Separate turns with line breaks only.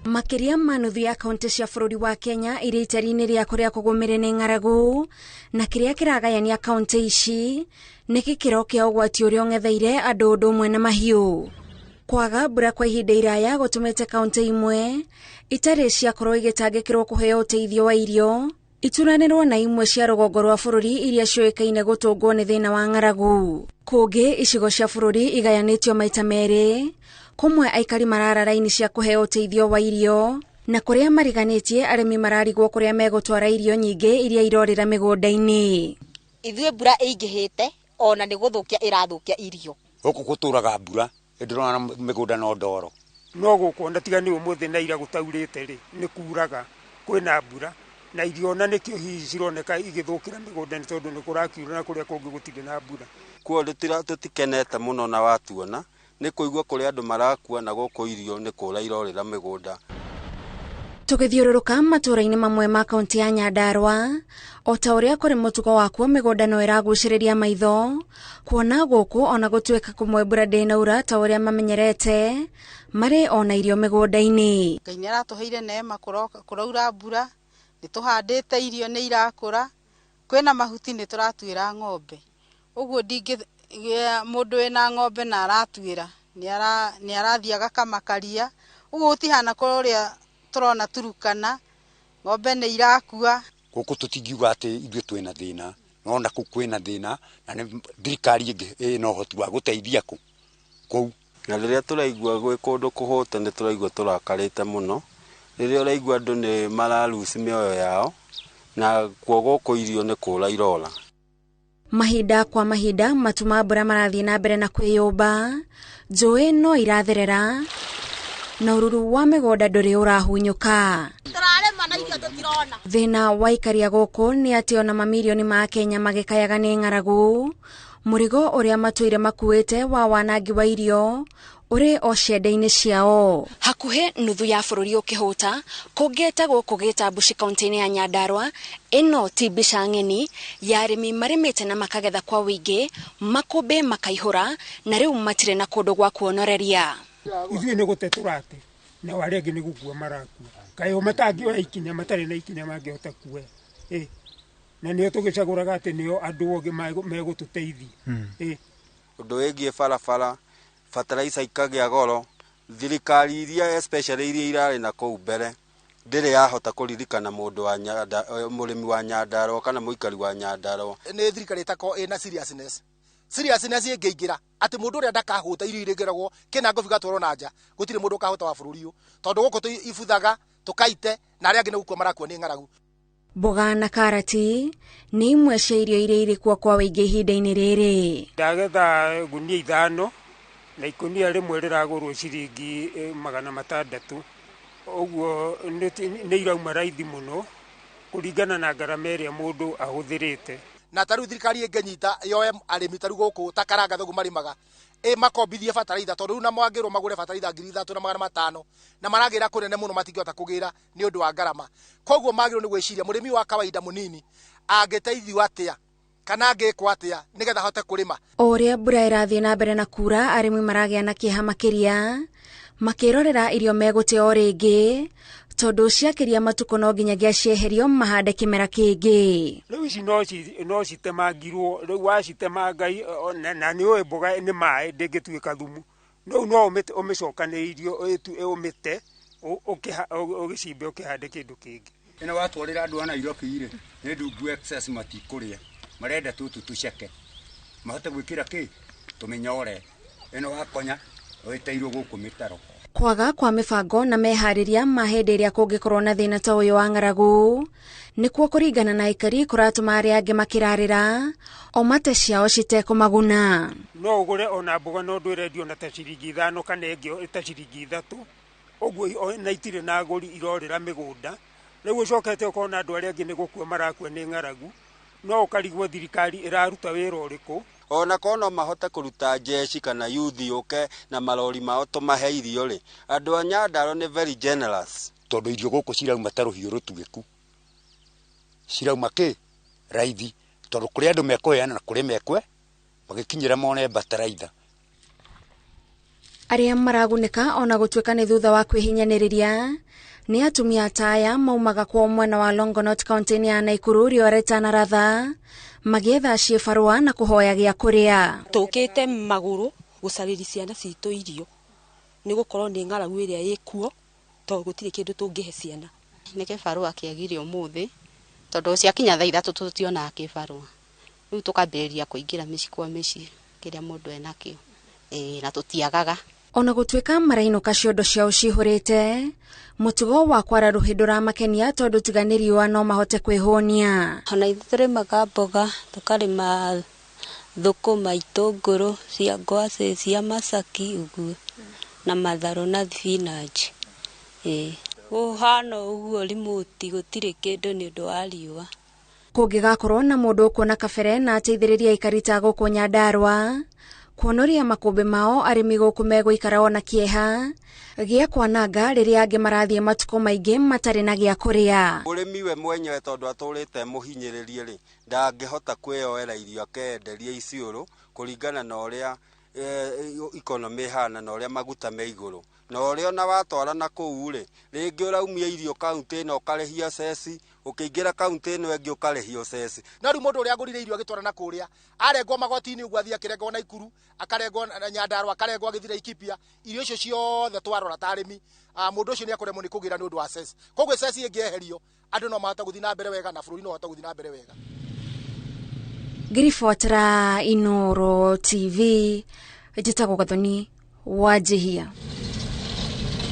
Makĩria ma nuthu ya kaunti cia bũrũri wa Kenya irĩ itari-inĩ rĩa kũrĩa kũgũmĩre nĩ ng'aragu, na kĩrĩa kĩragayania kaunti ici nĩ gĩkĩro kĩa ũgwati ũrĩa ũng'etheire andũ ũndũ ũmwe na mahiũ. Kwaga mbura kwa ihinda iraya gũtũmĩte kaunti imwe itarĩ ciakorwo igĩtangĩkĩrwo kũheo ũteithio wa irio ituranĩrwo na imwe cia rũgongo rwa bũrũri iria ciũĩkaine gũtũngwo nĩ thĩna wa ng'aragu. Kũngĩ icigo cia bũrũri igayanĩtio maita merĩ, kũmwe aikari marara raini cia kũheo ũteithio wa irio na kũrĩa mariganĩtie arĩmi mararigwo kũrĩa megũtwara irio nyingĩ iria irorĩra mĩgũnda-inĩ.
Ithuĩ mbura ĩingĩhĩte ona nĩ gũthũkia ĩrathũkia irio.
Gũkũ gũtũraga mbura ndĩrona mĩgũnda no ndoro.
No gũkũ ona tiga nĩ ũmũthĩ na ira gũtaurĩte rĩ, nĩ kuraga kwĩna mbura na irio ona nĩkĩo hihi cironeka igĩthũkĩra mĩgũnda nĩ tondũ nĩ kũrakiura na kũrĩa kũngĩ gũtirĩ na mbura.
Kuo tũtikenete mũno na watuona nĩ kũigua kũrĩa andũ marakua na gũkũ irio nĩ kũra irorĩra mĩgũnda.
Tũgĩthiũrũrũka matũũra-inĩ mamwe ma kaunti ya Nyandarua, o ta ũrĩa kũrĩ mũtugo wakuo mĩgũnda no ĩragucĩrĩria maitho, kuona gũkũ ona gũtuĩka kũmwe mbura ndĩnaura ta ũrĩa mamenyerete, marĩ ona irio mĩgũnda-inĩ.
Ngai nĩ aratũheire neema kũraura mbura, nĩ tũhandĩte irio nĩ irakũra, kwĩna mahuti nĩ tũratuĩra ng'ombe. Ũguo mũndũ wĩna ng'ombe na aratuĩra nĩ arathiĩ agakamakaria, ũguo gũtihana kũrĩa tũrona Turukana, ng'ombe nĩ irakua.
Gũkũ tũtingiuga atĩ ithuĩ twĩna thĩna, no na kũu kwĩna thĩna na nĩ thirikari ĩngĩ ĩna ũhoti wa gũteithia kũu.
Na rĩrĩa tũraigua gwĩ kũndũ kũhũte nĩ tũraigua tũrakarĩte mũno, rĩrĩa ũraigua andũ nĩ mararuci mĩoyo yao na kuo gũkũ irio nĩ kũra irora.
Mahinda kwa mahinda matu ma mbura marathiĩ na mbere na kwĩyũmba, njũĩ no iratherera na ũruru wa mĩgũnda ndũrĩ ũrahunyũka.
Tũrarĩma na irio tũtirona.
Thĩna wa aikaria gũkũ nĩ atĩ ona mamirioni ma Kenya magĩkayaga nĩ ng'aragu, mũrigo ũrĩa matũire makuĩte wa wanangi wa irio ũrĩ o ciande-inĩ ciao. Hakuhĩ nuthu ya bũrũri ũkĩhũta, kũngĩte gũkũ Gĩtambuci kaunti-inĩ ya Nyandarua, ĩno ti mbica ng'eni ya arĩmi marĩmĩte na makagetha kwa ũingĩ, makũmbĩ makaihũra na rĩu matirĩ na kũndũ gwa kuonoreria.
Ithuĩ nĩ gũte tũrate nao arĩa angĩ nĩ gũkua marakua. Kaĩ o matangĩoya ikinya matarĩ na ikinya mangĩhota kuoya. Na nĩo tũgĩcagũraga atĩ nĩo andũ ogĩ megũtũteithia.
Ũndũ wĩgiĩ barabara, fertilizer ikagĩa goro, thirikari iria especially iria irarĩ na kũu mbere ndĩrĩ yahota kũririkana mũndũ wa mũrĩmi wa Nyandarua kana mũikari wa Nyandarua.
Nĩ thirikari ĩtakoragwo ĩna seriousness. Seriousness ĩngĩingĩra atĩ mũndũ ũrĩa ndakahũta irio irĩgĩragwo kĩna ngobi gatwarwo na nja, gũtirĩ mũndũ ũkahũta wa bũrũri ũyũ, tondũ gũkũ tũibuthaga tũkaite na arĩa angĩ nĩ gũkua marakua nĩ ng'aragu.
Mboga na karati nĩ imwe cia irio iria irĩ kuo kwa ũingĩ ihinda-inĩ rĩrĩ.
Ndagetha ngunia 5 na ikũnia rĩmwe rĩragũrwo ciringi 600, ũguo nĩ irauma raithi mũno kũringana na ngarama ĩrĩa mũndũ ahũthĩrĩte.
Na ta rĩu thirikari ĩngĩnyita yoe arĩmi ta rĩu gũkũ ta Karanga thũgũ marĩmaga, makombithie bataraitha, tondũ rĩu na mwangĩrwo magũre bataraitha 3500 na maragĩra kũnene mũno matingĩhota kũgĩra nĩ ũndũ wa ngarama. Koguo magĩrĩirwo nĩ gwĩciria mũrĩmi wa kawaida mũnini angĩteithio atĩa kana angĩkwo atĩa nĩgetha ahote kũrĩma.
O ũrĩa mbura ĩrathiĩ na mbere na kura, arĩmi maragĩa na kĩeha makĩria makĩrorera irio megũte o rĩngĩ, tondũ ciakĩria matukũ no nginyagia cieherio mahande kĩmera kĩngĩ.
Rĩu ici no citemangirwo, rĩu wacitemanga na nĩ ũĩ mboga nĩ maĩ ndĩngĩtuĩka thumu, rĩu no ũmĩcokanĩrĩrie ũmĩte ũgĩcimbe ũkĩhande kĩndũ kĩngĩ.
Ĩno watwarĩra andũ a Nairobi rĩ, nĩ ndungu excess matikũrĩa, marenda tũtũ tũceke mahote gwĩkĩra kĩ tũmĩnyore. Ĩno wakonya ĩteirwo gũkũ mĩtaro.
Kwaga kwa mĩbango na meharĩria ma hĩndĩ ĩrĩa kũngĩkorwo na thĩna ta ũyũ wa ng'aragu nĩkuo kũringana na aikari kũratũma arĩa angĩ makĩrarĩra o mate ciao citekũmaguna.
No ũgũre ona mboga no ndwĩrendio na ta ciringi 5 kana ĩngĩ ta ciringi 3, ũguo na itirĩ na agũri irorĩra mĩgũnda. Rĩu ũcokete ũkona andũ arĩa angĩ nĩ gũkua marakua nĩ ng'aragu, no ũkarigwo thirikari ĩraruta wĩra ũrĩkũ.
Ona korwo no mahote kũruta jeshi kana youth yũke na marori mao tũmahe irio rĩ, andũ a Nyandarua nĩ very generous.
Tondũ irio gũkũ cirauma ta rũhiũ rũtuĩku, cirauma kĩ raithi, tondũ kũrĩ andũ mekũheana na kũrĩ mekwe magĩkinyĩra mone bataraitha.
Arĩa maragunĩka ona gũtuĩka nĩ thutha wa kwĩhinyanĩrĩria nĩ atumia ta aya maumaga kwao mwena wa Longonot kaunti-inĩ ya Naikuru riũa rĩtanaratha magĩetha ciĩbarũa na kũhoya gĩa kũrĩa.
Tũkĩte magũrũ gũcarĩria ciana citũ irio nĩ gũkorwo nĩ ng'aragu ĩrĩa ĩkuo tondũ gũtirĩ kĩndũ tũngĩhe ciana.
Nĩ kĩbarũa kĩagire ũmũthĩ tondũ ciakinya thaa 3 tũtionaga kĩbarũa, rĩu tũkambĩrĩria kũingĩra mĩciĩ kwa mĩciĩ kĩrĩa mũndũ enakĩo, na tũtiagaga.
Ona gũtuĩka marainũka ciondo ciao cihũrĩte, mũtugo wa kwara rũhĩ ndũramakenia tondũ tiga nĩ riũa no mahote kwĩhũnia.
Ona ithuĩ tũrĩmaga mboga, tũkarĩma thũkũma, itũngũrũ cia ngwacĩ, cia macaki ũguo, na matharũ na thibinanji. Gũhana ũguo rimoti gũtirĩ kĩndũ nĩ ũndũ wa riũa.
Kũngĩgakorwo na mũndũ ũkuona kabere na ateithĩrĩrie aikari ta gũkũ Nyandarua kuonoria makũmbĩ mao, arĩmi gũkũ megũikara ona kĩeha gĩa kwananga rĩrĩa angĩ marathiĩ matukũ maingĩ matarĩ na gĩa kũrĩa.
Mũrĩmi we mwenyewe tondũ atũrĩte mũhinyĩrĩrie rĩ, ndangĩhota kwĩyoera irio akenderia Isiolo kũringana na ũrĩa economy ĩhana na ũrĩa maguta me igũrũ, na ũrĩa ona watwara na kũu rĩ, rĩngĩ ũraumia irio kaunti ĩno ũkarĩhia ceci, ũkĩingĩra kaunti ĩno ĩngĩ ũkarĩhio ceci.
No rĩu mũndũ ũrĩa agũrire irio agĩtwara na kũrĩa arengwo magoti-inĩ ũguo athiĩ akĩrengwo Naikuru, akarengwo Nyandarua, akarengwo agĩthiĩ Laikipia, irio icio ciothe twarora ta arĩmi, mũndũ ũcio nĩ ekũremwo nĩ kũgĩra nĩ ũndũ wa ceci. Koguo ceci ĩngĩeherio andũ no mahote gũthiĩ na mbere wega na bũrũri no ũhote gũthiĩ na mbere wega.
Ngĩribotera Inooro TV, njĩtagwo Gathoni Wanjihia.